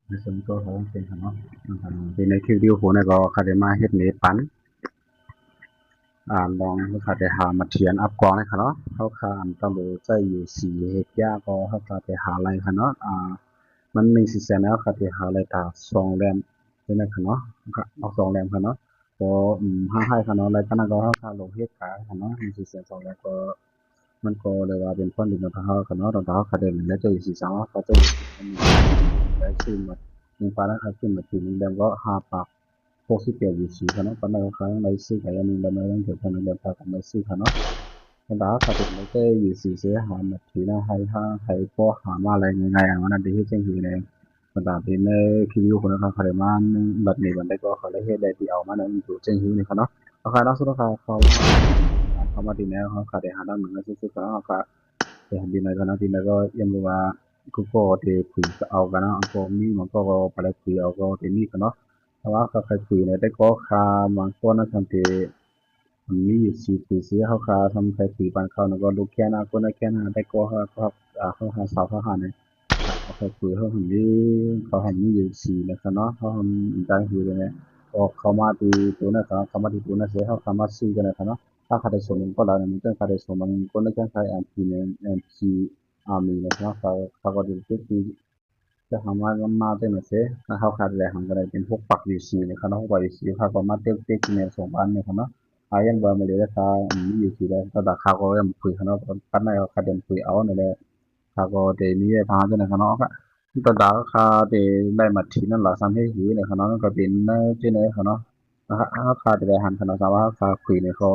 ໃນສ່ວນຕົວຂອງເປັນເນາະ ທີ່ໃນຄລິບວິດີໂອນີ້ກໍຂ້າໄດ້ມາເຮັດເນປັນ ອາ ລອງຂ້າໄດ້ຫາມາທຽນອັບກອງນະຄະເນາະ. ເຮົາຂ້າອັນຕະໂຫຼໃຊ້ຢູ່ສີ່ເຮັດຢາກໍເຮົາຂ້າໄດ້ຫາໄລ່ຄະເນາະ ອາ ມັນໜຶ່ງສີ່ແສນແລ້ວ ຂ້າໄດ້ຫາໄລ່ຕາສອງແລມ ເປັນນະຄະເນາະ ເອົາສອງແລມຄະເນາະ. ກໍ ອືມ ຫາໄຮ່ຄະເນາະ ໄລ່ປານນັ້ນກໍເຮົາຂ້າລົງເຮັດຂາຍຄະເນາະ ໜຶ່ງສີ່ແສນສອງແລມກໍ ມັນກໍເລີຍວ່າເປັນຜົນດີນຳເຮົາຄະເນາະ. ຕອນເຮົາຂາຍໄດ້ແລ້ວ ເຈົ້າຢູ່ສີ່ສາມເຮົາຂາຍເຈົ້າຢູ່ສີ່ສາມໄດ້ຊື້ໝົດ ໜຶ່ງປານນະຄະ ຊື້ໝົດທີ່ໜຶ່ງແລມກໍຫ້າປາກຫົກສິບແປດຢູ່ສີ່ຄະເນາະ. ປານນັ້ນເຮົາຂາຍໄດ້ຊື້ໄປອັນໜຶ່ງແລມ ແລ້ວເຈົ້າຂາຍໜຶ່ງແລມ ພາກັນໄດ້ຊື້ຄະເນາະ. ຕອນເຮົາຂາຍໄດ້ເຈົ້າຢູ່ສີ່ເສຍຫາມາທີ່ນະ ໃຫ້ຫາ ໃຫ້ພໍຫາມາໄດ້ງ່າຍໆ ອັນວ່ານັ້ນທີ່ເຮັດຈັ່ງຊີ້ແດ່. ບັນດາທີ່ໃນຄລິບວິດີໂອຂອງເຮົາ ເຮົາໄດ້ມາບັດນີ້ ບັດໃດກໍເຮົາໄດ້ເຮັດໄດ້ທີ່ເອົາມາໃນໂຕເຈັ່ງຮີນີ້ຄະເນາະ. ເຮົາຂາຍນຳສຸດເຮົາຂາຍເຂົ້າມາ ເຂົ້າມາທີ່ແນວເຮົາຂາຍໄດ້ຫານຳໜຶ່ງນະ ສຸດໆ ເຮົາຂາຍໄດ້ຫັນດີໃນຂະນະທີ່ໃນກໍຢ້ຳວ່າ ຄືກໍໄດ້ຄຸຍເອົາກັນເນາະ ກໍມີ ມັນກໍໄປໄດ້ຄຸຍເອົາກໍໄດ້ມີຄະເນາະ. ແຕ່ວ່າເຂົາໃຫ້ຄຸຍໃນ ແຕ່ກໍຂາຍບາງຄົນນະ ຄັນທີ່ ມັນມີຢູ່ສີ່ຂຸຍເສຍ ເຮົາຂາຍທຳໄຄຂຸຍປານເຂົານະ ກໍລູກແຄນອາຄົນນະແຄນອາ ແຕ່ກໍເຮົາ ເຮົາ ອາ ເຮົາຫາສາວເຮົາຫາໃນ ເຮົາໄຄຂຸຍເຮົາຫັ້ນນີ້ ເຂົາຫັ້ນມີຢູ່ສີ່ນະຄະເນາະ ເຮົາຫັ້ນຈາກຢູ່ໃນ ອອກເຂົ້າມາທີ່ໂຕນະຄະ ເຂົ້າມາທີ່ໂຕນະເສຍ ເຮົາຂາມາຊື້ກັນນະຄະເນາະ. ຖ້າຂາຍໄດ້ສອງຄົນກໍໄດ້ນະ ມັນຈັ່ງຂາຍໄດ້ສອງຄົນນະ ຈັ່ງຂາຍແອມພີແອມພີອາມີນະຄະເນາະ ເຂົາ ເຂົາກໍໄດ້ຕິດທີ່ ຈະຫາມາ ມາເຕັມເສ ຖ້າເຮົາຂາດແລ້ວ ເຮົາກໍໄດ້ເປັນຫົກປາກຢູ່ສີ່ນະຄະເນາະ ຫົກປາກຢູ່ສີ່ ເຮົາກໍມາເຕັມເຕັມໃນສອງບານນີ້ຄະເນາະ. ອາ ຍັງບໍ່ມາເລີຍ ຖ້າມີຢູ່ທີ່ໃດ ຖ້າຂາດເຂົາກໍຍັງຄຸຍຄະເນາະ ປັດໃນເຮົາຂາດເດີນຄຸຍເອົານັ້ນແຫຼະ ເຮົາກໍໄດ້ມີໄວ້ພາເທົ່ານັ້ນຄະເນາະ. ຕອນດາຄາໄດ້ໄດ້ມາທີ່ນັ້ນລະ ສາມເຮັດຫືນະຄະເນາະ ມັນກໍເປັນແນວຈັ່ງໃດຄະເນາະ. ເຮົາຂາດໄດ້ໄດ້ຫັນຄະເນາະ ສາມວ່າເຮົາຂາດຄຸຍໃນເຂົາ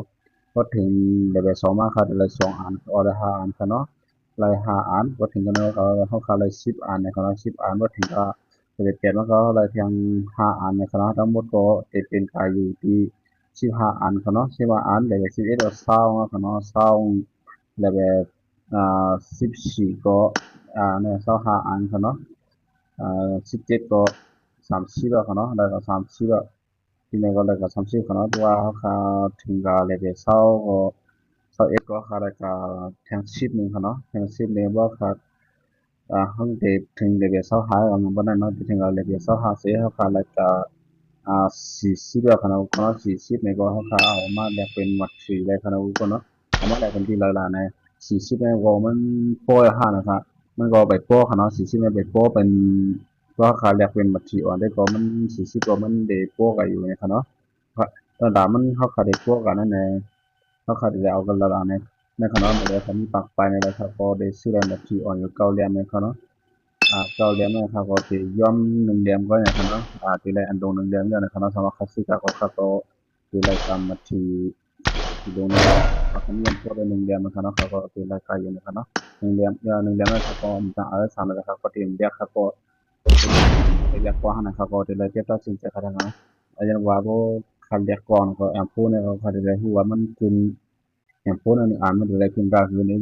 ພໍເຖິງເລເວລສອງມາ ເຮົາຂາດໄດ້ສອງອັນ ອອກໄດ້ຫ້າອັນຄະເນາະ. ໄລ່ຫ້າອັນ ບໍ່ເຖິງກັນເນາະ ເຂົາ ເຮົາຂາດໄດ້ສິບອັນນະຄະເນາະ ສິບອັນ ບໍ່ເຖິງກໍເລເວລແປດມາ ເຮົາໄດ້ພຽງຫ້າອັນນະຄະເນາະ ທັງໝົດກໍຈະເປັນກາຍຢູ່ທີ່ສິບຫ້າອັນຄະເນາະ ສິບຫ້າອັນ ເລເວລສິບເອັດກໍຊາວນະຄະເນາະ ຊາວ ເລເວລ ອາ ສິບສີ່ກໍ ອາ ແມ່ນຊາວຫ້າອັນຄະເນາະ ອາ ສິບເຈັດກໍສາມສິບແລ້ວຄະເນາະ ໄດ້ກໍສາມສິບແລ້ວ. ທີນີ້ກໍໄດ້ກໍສາມສິບຄະເນາະ ເພາະວ່າເຮົາຂາດເຖິງກະເລເວລຊາວກໍ ຊາວເອັດກໍຂາດໄດ້ກະແທ່ງສິບໜຶ່ງຄະເນາະ ແທ່ງສິບນີ້ບໍ່ຂາດ ອາ ເຮົາໄດ້ເຖິງເລເວລຊາວຫ້າແລ້ວ ປະມານນັ້ນເນາະ ໄດ້ເຖິງເລເວລຊາວຫ້າເສ ເຮົາຂາດໄດ້ກະ ອາ ສີ່ສິບແລ້ວຄະເນາະ ກໍສີ່ສິບນີ້ກໍເຮົາຂາດເອົາມາແລກເປັນໝັດສີໄດ້ຄະເນາະ ເອົາມາແລກເປັນທີ່ຫຼາຍໆໃນສີ່ສິບນີ້ກໍມັນພໍ້ຫານະຄະ ມັນກໍໄປພໍ້ຄະເນາະ ສີ່ສິບນີ້ໄປພໍ້ເປັນ ວ່າເຮົາຂາດແລກເປັນບັດທີອອນໄດ້ກໍມັນສີ່ສິບກໍມັນໄດ້ພໍ້ກັນຢູ່ນະຄະເນາະ ຕອນດາມັນເຮົາຂາດໄດ້ພໍ້ກັນນັ້ນແຫຼະ ເຮົາຂາດໄດ້ເອົາກັນລະລານະຄະເນາະ ແລ້ວເຂົາມີປາກໄປໃນລາຄາກໍໄດ້ຊື້ໄດ້ບັດທີອອນຢູ່ເກົ້າແລມນະຄະເນາະ ອາ ເກົ້າແລມນະຄະກໍໄດ້ຍ້ອມໜຶ່ງແລມກໍນະຄະເນາະ ອາ ໄດ້ໄລ່ອັນດົງໜຶ່ງແລມແລ້ວນະຄະເນາະ ສຳລັບຄ່າຊື້ກະກໍເຂົາກໍໄດ້ໄລ່ຕາມບັດທີ ທີ່ລົງໃນ ເຂົາກໍມີອັນໂພດໄດ້ໜຶ່ງແລມນະຄະເນາະ ເຂົາກໍໄດ້ໄລ່ກາຍຢູ່ນະຄະເນາະ ໜຶ່ງແລມ ເອີ ໜຶ່ງແລມນະຄະ ກໍມີຕັ້ງ ເອີ ສາມລະຄະ ກໍເຕັມແລກ ເຂົາກໍ ໄປລຽກກ່ອນຫັ້ນນະ ເຂົາກໍໄດ້ໄລ່ເກັບຕັດສິນໃຈຂະໜາດນັ້ນ ແລະ ຍັງວ່າບໍ່ຄັນລຽກກ່ອນກໍແອມໂພນະ ເຂົາກໍໄດ້ຮູ້ວ່າມັນຂຶ້ນແອມໂພນະ ອາ ມັນໄດ້ຂຶ້ນກາຄືນນີ້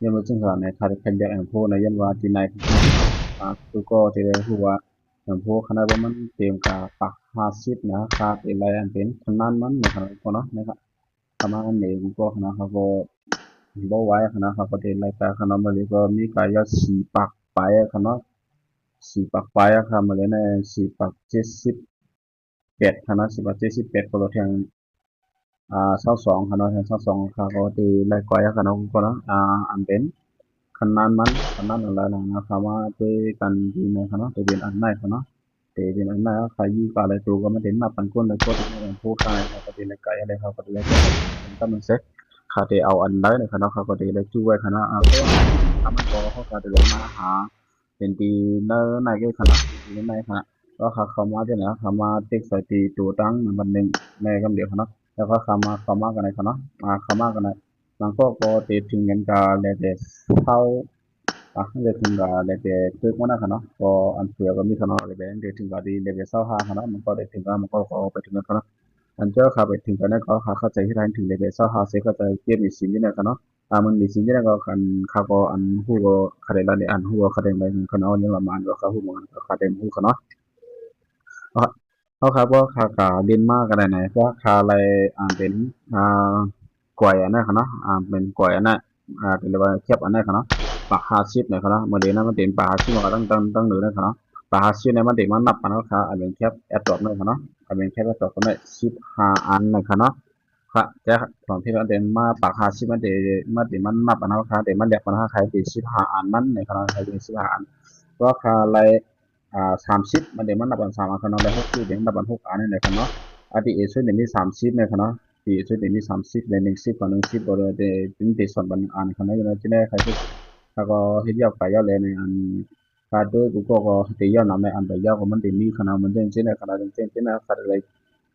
ຍັງບໍ່ເຖິງຂະໜາດໃນຄັນລຽກແອມໂພນະ ຍ້ອນວ່າທີ່ໃນ ອາ ຄືກໍໄດ້ຮູ້ວ່າແອມໂພນະ ຄັນວ່າມັນເຕັມກະປາກຫ້າສິບນະ ຄ່າໄດ້ໄລ່ອັນເປັນຂະໜາດມັນນະຄະເນາະ ເນາະ ປະມານນີ້ ກໍຄະເນາະ ເຂົາກໍບໍ່ໄຫວຄະເນາະ ເຂົາກໍໄດ້ໄລ່ກາຍຄະເນາະ ມື້ນີ້ກໍມີກາຍຍອດສີ່ປາກປາຍຄະເນາະ ສີ່ປາກປາຍຄະ ມື້ນີ້ນະ ສີ່ປາກເຈັດສິບແປດຄະເນາະ ສີ່ປາກເຈັດສິບແປດ ກໍລົດແຮງ ອາ ຊາວສອງຄະເນາະ ແຮງຊາວສອງຄະ ກໍໄດ້ໄລ່ກາຍຄະເນາະ ກໍເນາະ ອາ ອັນເປັນຂະໜາດມັນ ຂະໜາດອັນໃດນະ ເຮົາມາເຕະກັນທີ່ນີ້ຄະເນາະ ເຕະເປັນອັນໃດຄະເນາະ ເຕະເປັນອັນໃດ ເຮົາຂາຍຢູ່ກະໄດ້ໂຕກໍມັນເປັນນັບພັນຄົນ ແລ້ວກໍເຕະໃນແອມໂພນຂາຍ ເຂົາກໍໄດ້ໄລ່ກາຍ ແລ້ວເຂົາກໍໄດ້ໄລ່ກາຍ ຄັນມັນເຊັກ ຂາຍໄດ້ເອົາອັນໃດນະຄະເນາະ ເຂົາກໍໄດ້ໄລ່ຈູໄວ້ຄະເນາະ ອາ ກໍມັນກໍເຮົາກໍໄດ້ມາຫາ ເປັນທີ່ໃນໃນເກມຄະເນາະ ທີ່ໃນຄະເນາະ ແລ້ວເຂົ້າມາທີ່ໃນ ເຂົ້າມາເຕັກໃສ່ທີ່ໂຕຕັ້ງບັດໜຶ່ງໃນກຳດຽວຄະເນາະ ແລ້ວກໍເຂົ້າມາ ເຂົ້າມາກັນໃນຄະເນາະ ອາ ເຂົ້າມາກັນໃນ ບາງກໍກໍເຕະເຖິງເງິນກະແລ້ວແຕ່ເຮົາ ອາ ເລກເຖິງກະແລ້ວແຕ່ຕຶກມັນນະຄະເນາະ ກໍອັນເສືອກໍມີຄະເນາະ ແລ້ວແຕ່ເລກເຖິງກະດີ ແລ້ວແຕ່ຊາວຫ້າຄະເນາະ ມັນກໍໄດ້ເຖິງກະ ມັນກໍກໍໄປເຖິງກັນຄະເນາະ ອັນເຈົ້າຂ້າໄປເຖິງກັນນະ ກໍຂ້າເຂົ້າໃຈເຮັດໃຫ້ເຖິງແລ້ວແຕ່ຊາວຫ້າເສ ກໍຈະເກັບໜີ້ສິນຢູ່ໃນຄະເນາະ ອາ ມັນໜີ້ສິນຢູ່ໃນກໍ ອັນ ຂ້າກໍອັນຮູ້ກໍຂ້າໄດ້ລາຍ ອັນຮູ້ກໍຂ້າໄດ້ລາຍເງິນຄະເນາະ ຍ້ອນວ່າມັນກໍຂ້າຮູ້ມັນກໍຂ້າໄດ້ຮູ້ຄະເນາະ ເຮົາ ເຮົາ ເຮົາ ເຮົາກະຫຼິ້ນມາກະໄດ້ນະ ເພາະວ່າຂ້າໄລ່ ອ່າ ເປັນ ອ່າ ກວຍອັນນັ້ນຄະເນາະ ອ່າ ເປັນກວຍອັນນັ້ນ ອ່າ ເປັນວ່າແຄັບອັນນັ້ນຄະເນາະ ປາກຫ້າສິບນະຄະເນາະ ມື້ເດນະ ມັນເປັນປາກຫ້າສິບ ມັນກະຕັ້ງ ຕັ້ງ ຕັ້ງເດີນນະຄະເນາະ ປາກຫ້າສິບນີ້ມັນຊິມານັບອັນເນາະ ຄ່າ Admin Cap Airdrop ນີ້ຄ່ະເນາະ Admin Cap Airdrop ຕົວນີ້ສິບຫ້າອັນນີ້ຄ່ະເນາະ ຄ່ະ ແຕ່ຂອງທີ່ມັນຊິມາປາກຫ້າສິບ ມັນຊິ ມັນຊິມານັບອັນເນາະ ຄ່ະ ຊິມາລຽກອັນເນາະ ຄ່າທີ່ສິບຫ້າອັນມັນນີ້ຄ່ະເນາະ ຄ່າທີ່ສິບຫ້າອັນ ເພາະຄ່າໄລ່ ອ່າ ສາມສິບ ມັນຊິມານັບອັນສາມອັນຄ່ະເນາະ ແລະ ຫົກສິບມັນນັບອັນຫົກອັນນີ້ແຫຼະຄ່ະເນາະ ອັນທີ່ເອສຸດນີ້ມີສາມສິບນີ້ຄ່ະເນາະ ທີ່ເອສຸດນີ້ມີສາມສິບ ແລະ ໜຶ່ງສິບ ຂອງໜຶ່ງສິບກໍໄດ້ເປັນທີ່ສອນບັນອັນຄ່ະເນາະ ຢູ່ໃນທີ່ໃດໃຄຄື ແລ້ວກໍເຮັດຍອດຂາຍຍອດແລໃນອັນ ການໂດຍກູໂກກໍໄດ້ຍອດນຳໃນອັນໃດຍອດກໍມັນໄດ້ມີຂະໜາດມັນເດັ່ງຊີ້ນະ ຂະໜາດເດັ່ງຊີ້ນະ ຂະໜາດເລີຍ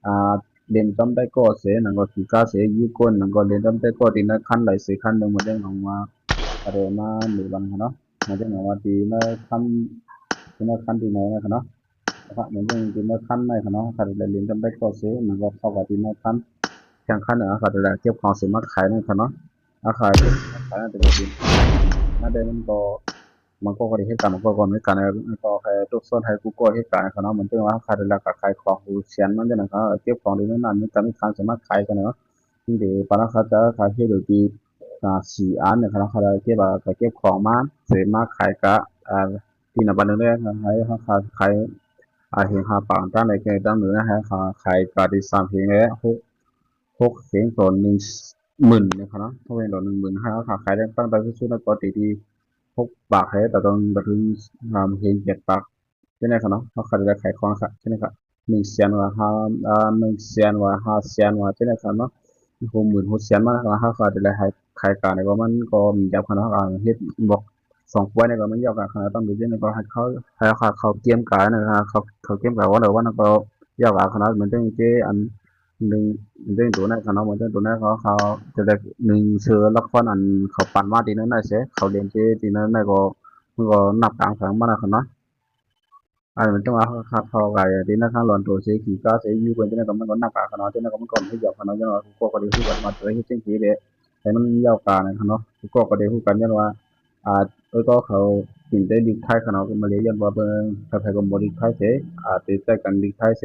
ອ່າ ເຫຼັນຈຳໄດ້ກໍເສ ນັ້ນກໍຄືກາເສ ຢູ່ກົ້ນ ນັ້ນກໍເຫຼັນຈຳໄດ້ກໍທີ່ນະຄັນໄຫຼເສຄັນໜຶ່ງ ມັນເດ້ງອອກມາ ກະໄດ້ມາໃນວັນຫັ້ນເນາະ ມັນເດ້ງອອກມາທີ່ນະຄັນ ທີ່ນະຄັນທີ່ໃນນະຄະເນາະ ນະຄະ ມັນເດ້ງທີ່ນະຄັນໃນຄະເນາະ ຂະໜາດເລີຍເຫຼັນຈຳໄດ້ກໍເສ ມັນກໍເຂົ້າກັບທີ່ນະຄັນ ທາງຂັ້ນເນາະ ຂະໜາດເລີຍເກັບຂອງເສມາຂາຍນະຄະເນາະ ອາ ຂາຍ ຂາຍນັ້ນເປັນ ນັ້ນໄດ້ມັນກໍ ມັນກໍໄດ້ເຮັດການ ມັນກໍ ກໍມີການ ກໍໃຫ້ທຸກສ່ວນໃຫ້ກູໂກເຮັດການນະຄະເນາະ ມັນເຖິງວ່າຂະໜາດເລີຍກະຂາຍຂອງຢູ່ແສນມັນຈັ່ງນັ້ນ ເກັບຂອງຢູ່ໃນນັ້ນ ມັນກະມີການເສມາຂາຍກັນເນາະ ເປັນເດປານະຄະຈະຂາຍເຮັດຢູ່ທີ່ ອ່າ ສີ່ອັນນະຄະເນາະ ຂະໜາດເກັບ ກະເກັບຂອງມາ ເສມາຂາຍກະ ອ່າ ທີ່ນະບັດໜຶ່ງເດ້ ໃຫ້ເຮົາຂາຍ ອ່າ ເຮງຫ້າປາກ ຕາມໃນເກນຕາມໜຶ່ງນະ ໃຫ້ເຮົາຂາຍກະທີ່ສາມເຮງແລະ ຫົກ ຫົກເຮງຕໍ່ໜຶ່ງໝື່ນນະຄະເນາະ ຫົກເຮງຕໍ່ໜຶ່ງໝື່ນ ໃຫ້ເຮົາຂາຍໄດ້ຕັ້ງແຕ່ທີ່ສຸດນະ ກໍທີ່ ທີ່ຫົກປາກ ໃຫ້ຕະຕອງກະເຖິງສາມເຮງເຈັດປາກ ຈັ່ງໃດຄະເນາະ ເຮົາຂາຍໄດ້ຂາຍຂອງນະຄະ ຈັ່ງໃດຄະ ໜຶ່ງແສນວ່າ ຫ້າ ອ່າ ໜຶ່ງແສນວ່າ ຫ້າແສນວ່າ ຈັ່ງໃດຄະເນາະ ຫົກໝື່ນ ຫົກແສນມານະຄະ ເຮົາຂາຍໄດ້ຂາຍການນີ້ກໍມັນກໍຢາກຄະເນາະ ອ່າ ເຮັດບອກ ສອງກວຍນີ້ກໍມັນຍອກກັນຂະໜາດ ຕ້ອງໄດ້ເຮັດນີ້ກໍໃຫ້ເຂົາ ໃຫ້ເຂົາເຂົ້າເກມການນະ ເຂົ້າ ເຂົ້າເກມການ ວ່າແລ້ວວ່ານັ້ນກໍຍອກກັນຂະໜາດ ມັນຈັ່ງຊິ ອັນໜຶ່ງ ມັນຈັ່ງໂຕນັ້ນຂະໜາດ ມັນຈັ່ງໂຕນັ້ນ ເຂົາ ເຂົາຈະໄດ້ໜຶ່ງຊື່ລະຄອນ ອັນເຂົາປັ່ນມາທີ່ນັ້ນໄດ້ເສ ເຂົາເຫຼັນທີ່ນັ້ນໄດ້ກໍ ມັນກໍນັບຕາມຂອງມັນນະຂະໜາດ ອັນມັນຈັ່ງວ່າເຂົາ ເຂົາການທີ່ນັ້ນ ຄັນລອນໂຕເສ ຂີ້ກາເສ ຢູ່ກັນຈັ່ງນັ້ນກໍມັນກໍນັບຕາມຂະໜາດ ຈັ່ງນັ້ນກໍມັນກໍບໍ່ຢອກຂະໜາດ ຈັ່ງວ່າພວກກໍໄດ້ຮູ້ກັນວ່າຈະເຮັດຈັ່ງຊີ້ເດ ໃຫ້ມັນຍອກກັນນະຄະເນາະ ພວກກໍໄດ້ຮູ້ກັນຍ້ອນວ່າ ອ່າ ເອີ ກໍເຂົາກິນໄດ້ລີກໄທຂະເນາະ ກໍມາເລຢ້ອນວ່າເບິ່ງ ໃຜໆກໍບໍ່ລີກໄທເສ ອ່າ ຕິດໃຈກັນລີກໄທເສ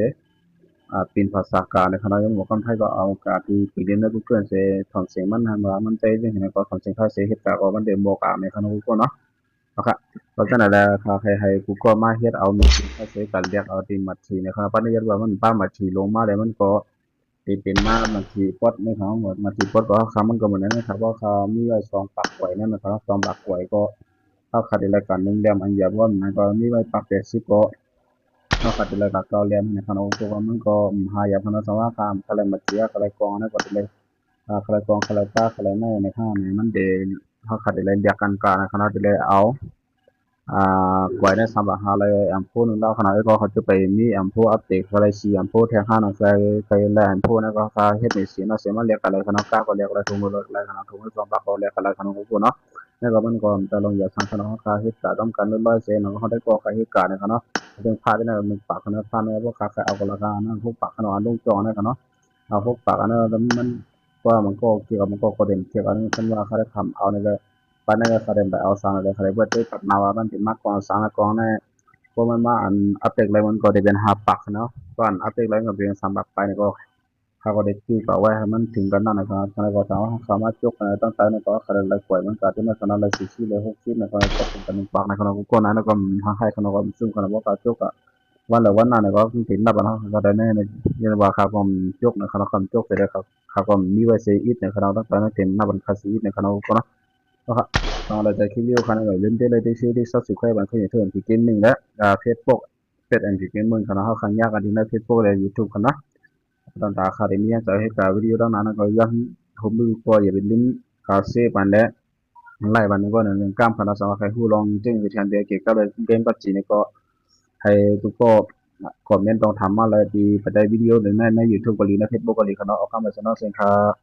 ອ່າ ເປັນພາສາກາງນະຄະເນາະ ຍັງບໍ່ຄຳໄທກໍເອົາການທີ່ໄປລຽນໃນ Google ເສ ຖອນສຽງມັນຫັ້ນວ່າມັນໄດ້ຈັ່ງໃດ ກໍຖອນສຽງໄທເສ ເຮັດກາກໍມັນໄດ້ບໍ່ກາງນະຄະເນາະ Google ເນາະ ເນາະ ເພາະສະນັ້ນແລ້ວ ຂ້າໃຫ້ Google ມາເຮັດເອົາ Match ໄທເສ ການລຽກເອົາທີ່ Match ນະຄະເນາະ ປະເພດວ່າມັນປະ Match ລົງມາແລ້ວ ມັນກໍ ທີ່ເປັນມາ ມັນຊິປອດໃນຂອງມັນຊິປອດກໍ ຄຳມັນກໍໝົດແລ້ວນະ ຖ້າວ່າຄຳມີໄວ້ສອງປາກກວຍນັ້ນນະ ສອງປາກກວຍກໍ ເຮົາຂາຍໄດ້ລາຍການໜຶ່ງແຫຼ້ມ ອັນຢາກວ່າມັນກໍມີໄວ້ປາກແປດສິບກໍ ເຮົາຂາຍໄດ້ລາຍການເກົ້າແຫຼ້ມນະ ຄັນເອົາຕົວມັນກໍຫາຍາກ ຄັນເອົາສຳວ່າຄຳຂະແລມມາເສຍ ຂະແລກອງນັ້ນກໍໄດ້ ອາ ຂະແລກອງ ຂະແລກາ ຂະແລໄມ້ນະ ຄັນມັນເດ ເຮົາຂາຍໄດ້ລາຍການການນະ ຄັນເຮົາໄດ້ເອົາ ອ່າ ກວຍໄດ້ສາມບາດ ເຮົາໄດ້ແອມໂພໜຶ່ງດາວຂະໜາດ ແລ້ວກໍເຂົາຈະໄປມີແອມໂພອັບເດດ ເຂົາໄດ້ສີ່ແອມໂພແທງຫ້ານະ ໃສ່ ໃສ່ແລກແອມໂພນະ ກໍເຂົາເຮັດໃຫ້ສີ່ເນາະ ເສມາແລກກັນເລີຍຂະໜາດ ກາກໍແລກໄດ້ ທຸງເລີກໄດ້ຂະໜາດ ທຸງສອງປາກກໍແລກກັນເລີຍຂະໜາດ ໂອ້ໂຫເນາະ ແລ້ວກໍມັນກໍຈະລົງຢາກສັງຂະໜາດ ເຮົາກາເຮັດກາຕ້ອງການເລີຍຮ້ອຍເຊນເນາະ ເຮົາໄດ້ກໍກາເຮັດການນະຂະໜາດ ເຖິງພາດໄດ້ໜຶ່ງປາກຂະໜາດ ພາດແລ້ວບໍ່ຂາດ ຂາຍເອົາກໍລາຄານະ ຫົກປາກຂະໜາດ ອັນລົງຈອງນະຂະໜາດ ເອົາຫົກປາກອັນນັ້ນ ມັນ ເພາະວ່າມັນກໍກ່ຽວກັບ ມັນກໍ ກໍເດັ່ນກ່ຽວກັນ ຄັນວ່າເຂົາໄດ້ຄຳເອົານີ້ແຫຼະ ປານນັ້ນກໍເຂົາໄດ້ໄປເອົາສັງແລ້ວ ເຂົາໄດ້ເບິດເດ້ ປາດໜ້າວ່າມັນຊິມາກອງສັງນະ ກອງແນ່ ເພາະມັນມາອັນອັບເດດໄລມັນກໍໄດ້ເປັນຫ້າປາກເນາະ ກ່ອນອັບເດດໄລມັນກໍເປັນສາມປາກປາຍນີ້ ກໍເຂົາກໍໄດ້ຈື່ເອົາໄວ້ໃຫ້ມັນເຖິງກັນນັ້ນນະຄັບ ແລ້ວກໍຖ້າວ່າເຂົາມາຈົກເອີ ຕັ້ງແຕ່ນີ້ກໍເຂົາໄດ້ໄລກວຍ ມັນກໍຈະໄດ້ຂະໜາດໄລສີ່ສິບ ໄລຫົກສິບນະຄັບ ກໍເປັນກັນໜຶ່ງປາກນະຄັບ ກໍກວນນັ້ນກໍຫາໃຫ້ຂະໜາດກໍຊຸມຂະໜາດບໍ່ກາຈົກກະ ວັນແລະວັນໜ້ານີ້ກໍເຫັນນັບອັນເນາະ ກໍໄດ້ແນ່ ເຫັນວ່າຄ່າຄວາມຈົກນະຄັບ ຄວາມຈົກເສຍແລ້ວ ຄ່າຄວາມມີໄວ້ເສຍອີກນະຄັບ ຕັ້ງແຕ່ນັ້ນເຫັນນັບອັນຄ່າເສຍອີກນະຄັບ ເນາະ ເນາະ ກໍຫຼັງຈາກຄລິບວິດີໂອຄັນນີ້ກໍຢ່າລືມກົດໄລ ກົດແຊ ກົດ Subscribe ບັນເທິງ YouTube ເອັມພີເກມມິງ ແລະ ອ່າ Facebook ເພຈ ເອັມພີເກມມິງ ຄັນເຮົາຂ້າງຍາກກັນທີ່ໃນ Facebook ແລະ YouTube ຄັນນະ ຕັ້ງແຕ່ຂ້າໄດ້ມີຫຍັງຈະເຮັດການວິດີໂອດັ່ງນັ້ນ ກໍຢ່າໃຫ້ຮູ້ມືກໍຢ່າໄປລືມກາເຊບອັນແລະ ໄລວັນໜຶ່ງກໍໜຶ່ງກ້າມຄັນນະ ສຳລັບໃຜຮູ້ລອງເກັ່ງວິທະຍານເດ ກ່ຽວກັບເລື່ອງເກມ PUBG ນີ້ກໍ ໃຫ້ທຸກຄົນຄອມເມັນຕ້ອງຖາມມາເລີຍ ທີ່ໄປໄດ້ວິດີໂອໃນ ໃນ YouTube ກໍດີ ໃນ Facebook ກໍດີຄັນເນາະ ເອົາຄຳໄປສະເໜີເຊັ່ນກັນ.